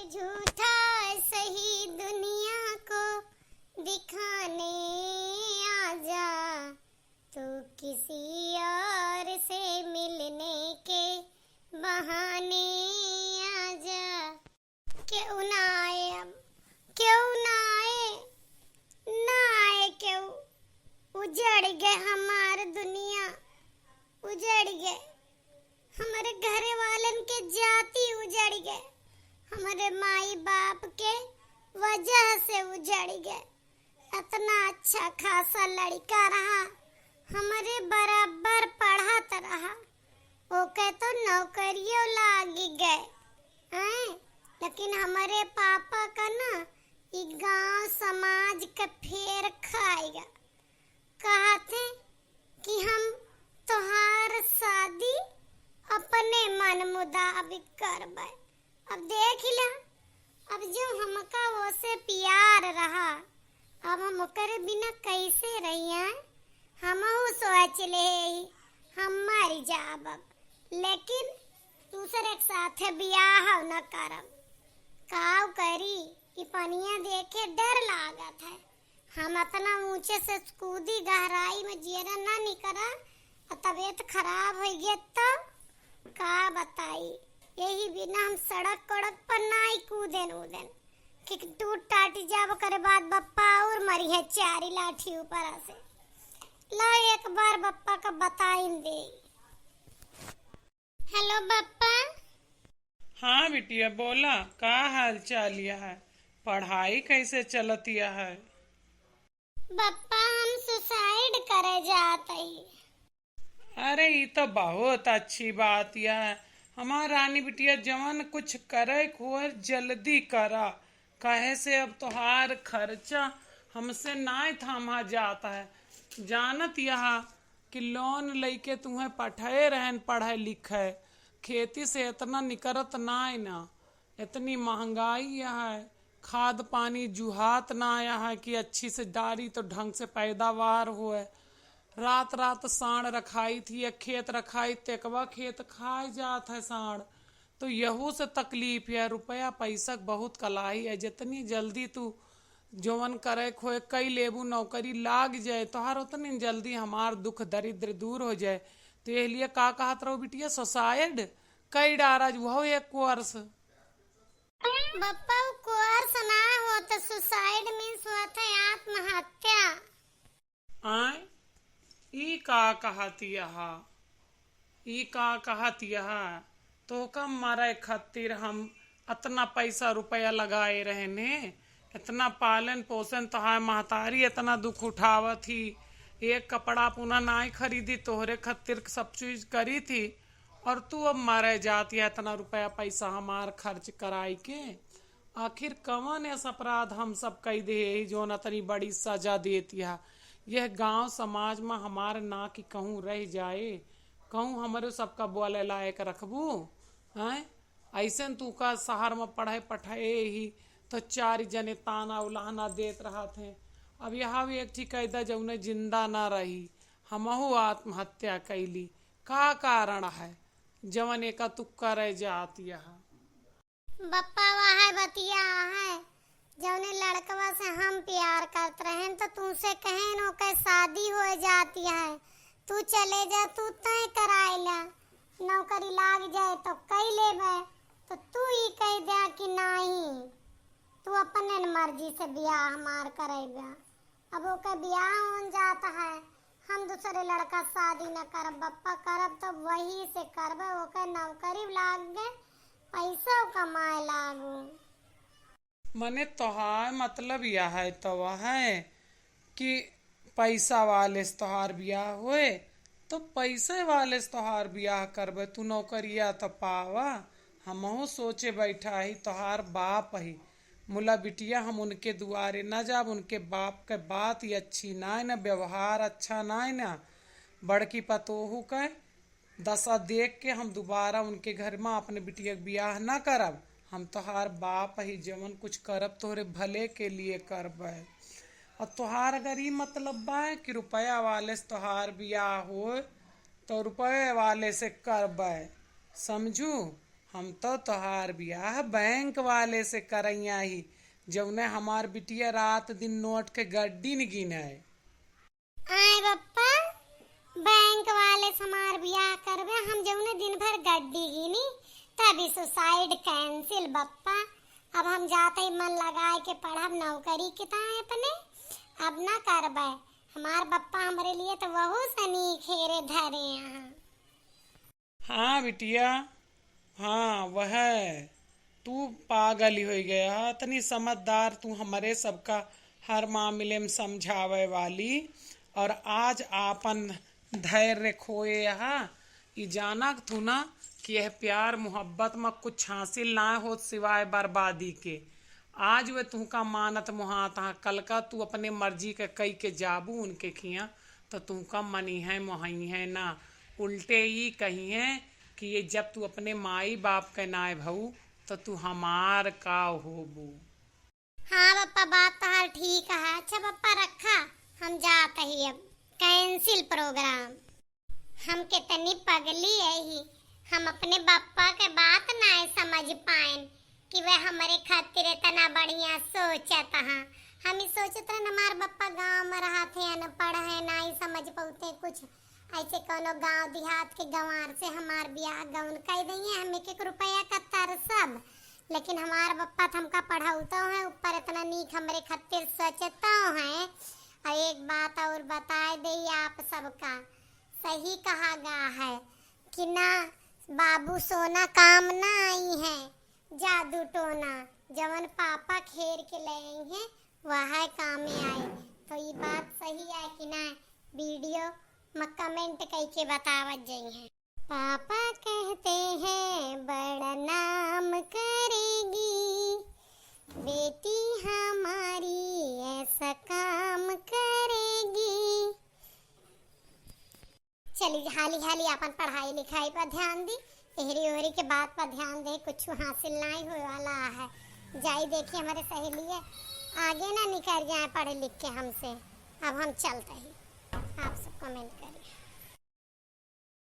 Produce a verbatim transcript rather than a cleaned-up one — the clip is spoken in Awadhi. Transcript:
झूठा सही दुनिया को दिखाने आजा, तू किसी और से मिलने के बहाने आजा। केहू ना आए अब, केहू ना आए, ना आए केहू। उजड़ गए हमार दुनिया, उजड़ गए। हमरे घरे वालन के जाति उजड़ गए, हमरे माई बाप के वजह से उजड़ गए। इतना अच्छा खासा लड़का रहा, हमरे बराबर पढ़त रहा, ओके तो नौकरियो लागी गए, हैं? लेकिन हमरे पापा का ना, ई गांव समाज के फेर खाएगा। कहत हैं कि हम तोहार शादी अपने मन मुताबिक करबे। अब देख ला, अब जो हमका ओसे प्यार रहा, अब हम ओकरे बिना कैसे रहिए? हमहू सोच ले ही, हम मर जाब अब, लेकिन दूसरे के साथ बियाह न करब। काव करी, ई पनिया देखे डर लागत है। हम अतना ऊंचे से कूदी गहराई में जियरा ना निकरा, आ तबीयत खराब होइ गया तो का बताई। यही बिना हम सड़क कड़क पर ना ही कूदेन उदेन कि टूट टाटी जाब, ओकरे बाद बप्पा और मरी है चारी लाठी ऊपर से। ला एक बार बप्पा का बताइन दे। हेलो बप्पा। हाँ बिटिया, बोला, का हाल चाल यह है? पढ़ाई कैसे चलत यह है? बप्पा, हम सुसाइड करे जात हई। अरे, ई तो बहुत अच्छी बात यह है। हमार रानी बिटिया, जवन कुछ करे खोए, जल्दी करा, काहे से अब तोहार खर्चा हमसे नाय थामा जात है। जानत यह कि लोन लइके तुहें पठए रहन पढ़े लिखे, खेती से इतना निकरत नाय ना, इतनी महंगाई है, खाद पानी जुहात ना आया है कि अच्छी से डारी तो ढंग से पैदावार होए। रात रात साँड़ रखाई थी या खेत रखाई, तेकवा खेत खाए जात है साँड़। तो यहू से तकलीफ है, रुपया पैसा क बहुत कलाई है। जितनी जल्दी तू जवन करे खोए कई लेबू, नौकरी लाग जाए तोहार, उतनी जल्दी हमार दुख दरिद्र दूर हो जाए। तो यह लिए का कहत रहो बिटिया, सुसाइड कई डारा जो हो एक कोर्स। बप्पा, उ कोर्स ना होत, सुसाइड मीन्स होत है आत्महत्या। आय, ई का कहत यहा? ई का कहत यहा? तोहका मरे खातिर हम अतना पैसा रुपया लगाए रहने, इतना पालन पोषण, तोहार महतारी इतना दुख उठावत ही, एक कपड़ा पुना नाई खरीदी, तोहरे खातिर सब चीज करी थी, और तू अब मरे जात या इतना रुपया पैसा हमार खर्च कराई के। आखिर कवन ऐसा अपराध हम सब कई दे ही जौन अतनी बड़ी सजा देत या? यह गांव समाज में हमार ना कि कहूँ रह जाए, कहूँ हमरे सबका बोले लायक रखबू, हैं? ऐसन तू का शहर में पढ़े पठाए ही तो चार जने ताना उलाहना देत रहत हैं। अब यहाँ भी एक ठिकायदा जौने जिंदा ना रही, हमहू आत्महत्या कैली। का कारण है जवन एका तू करे जात यह? बप्पा, वह बतिया है, जौने लड़कवा से हम प्यार करत रहेन तो तुमसे कहेन ओके शादी हो जाती है, तू चले जा, तू तय कराए ला, नौकरी लाग जाए तो कई लेबे, तो तू ही कह द्या कि नाही, तू अपने न मर्जी से ब्याह हमार करेबा। अब ओके ब्याह होन जात है, हम दूसरे लड़का शादी न करब बप्पा, करब तो वही से करबे, ओके नौकरी लाग गए, पैसा कमाए लागू। मने तोहार मतलब यह है तो वह है कि पैसा वाले से तोहार बियाह होए, तो पैसे वाले से तोहार बियाह करबे, तू नौकरिया तो पावा। हमहू सोचे बैठा ही, तोहार बाप ही, मुला बिटिया, हम उनके दुआरे ना जाब, उनके बाप के बात ही अच्छी नाय ना, व्यवहार अच्छा नाय ना। बड़की पतोहू के दशा देख के हम दोबारा उनके घर में अपने बिटिया के बियाह ना करब। हम तोहार बाप ही, जवन कुछ करब तोहरे भले के लिए करब। और तोहार अगर ई मतलब बा कि रुपया वाले से तोहार बियाह हो, तो रुपये वाले से करब, समझू? हम तो तोहार बियाह बैंक वाले से करइया ही, जउने हमार बिटिया रात दिन नोट के गड्डी न गिने। आए बप्पा, बैंक वाले से हमार बियाह करबे, हम जउने दिन भर गड्डी गिनी, तब ई suicide cancel बप्पा। अब हम जात ही मन लगाए के पढ़ब, नौकरी के ताए अपने, अब ना करबे। हमार बप्पा हमरे लिए तो वहू से नीक हेरे धरे हैं। हाँ बिटिया, हाँ वह, तू पागल ही होइ गया, इतनी समझदार तू हमरे सबका हर मामले में समझावे वाली, और आज आपन धैर्य खोए हा। ई जानत तू ना कि यह प्यार मोहब्बत में कुछ हासिल ना होत सिवाय बर्बादी के। आज वे तुहका मानत मोहात हा, कल का तू अपने मर्जी के कई के जाबू उनके खिया, तो तुहका मनिहैं मोहइहैं ना, उल्टे ई कहिहैं कि ये जब तू अपने माई बाप के नाय भऊ, तो तू हमार का होबू? हाँ बप्पा, बात तोहार ठीक है। अच्छा बप्पा रखा, हम जात ही अब, cancel program। हम कितनी पगली है ही, हम अपने बप्पा के बात नाय समझ पाएन कि वे हमरे खातिर इतना बढ़िया सोचत हैं। हम ही सोचत रहन हमार बप्पा गाँव में रहत हैं, अनपढ़ है, नाय समझ पौते कुछ, ऐसे कौनो गाँव देहात के गंवार से हमार बियाह गौन कई दइहैं, हम एक एक रुपया का तरसब, लेकिन हमार बप्पा तो हमका पढ़ौतो हैं, ऊपर इतना नीक हमरे खातिर सोचतो हैं। और एक बात और बताए देई आप सबका, सही कहा गा है कि ना बाबू सोना काम ना आई है, जादू टोना, जवन पापा खेर के ले आई है, वह कामे आए। तो ई बात सही है कि ना? Video में comment कइके बतावत जइहैं। पापा कहते हैं बड़ा नाम करेगी, बेटी हमारी ऐसा काम करेगी। चली हाली हाली आपन पढ़ाई लिखाई पर ध्यान दी, एहरी ओहरी के बात पर ध्यान दे, कुछ हासिल नाई होए वाला है। जाई देखी हमरे सहेलिया आगे ना निकर जाए पढ़ लिख के हमसे। अब हम चलत ही, आप सब comment करिए।